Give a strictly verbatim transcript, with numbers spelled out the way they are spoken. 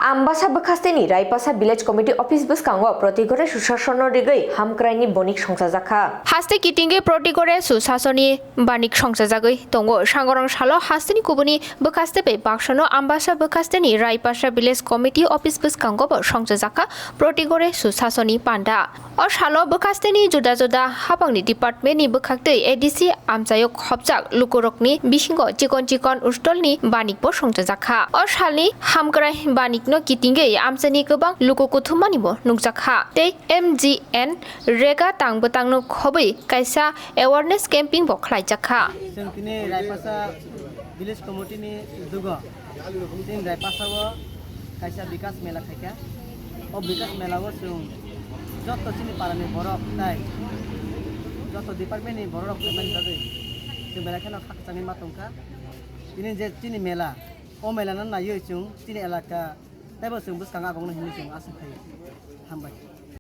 Ambasa bwkhasteni Raipasa Village Committee Office bwskango protigore susasonno rigwi hamkraini bonik songchajakha. Haste kitingwi protigore susasoni banik songchajagwi tongo. Sangorong salo hasteni kubuni bwkhaste bai baksono Ambasa bwkhasteni Raipasa Village Committee Office bwskango bo songchajakha protigore susasoni panda. O salo bwkhasteni juda juda hapangni departmentni bwkhaktwi A D C amchaio khopjak lukurokni bisingo chikon chikon ustolni banikbo songchajakha. O salni hamkrai banikno kitingwi amchaini kwbang luku kuthumanibo nukjakha tei M G N Rega tang bwtangno khobwi kaisa awareness camping bo khlaijakha. Chwng tini Raipasa Village Committee ni dugo chini Raipasa o kaisa Bikas Mela khaikha. O Bikas Mela o chwng joto chini para ni borok tai joto department ni borok rok phaimani bagwi chwng belai kheno khakchangwi ma tongkha. Tini je chini mela, o mela no naiwi chwng chini elaka teibo chwng bwskango agongno hinwi chwng aswk khaio. Hambai.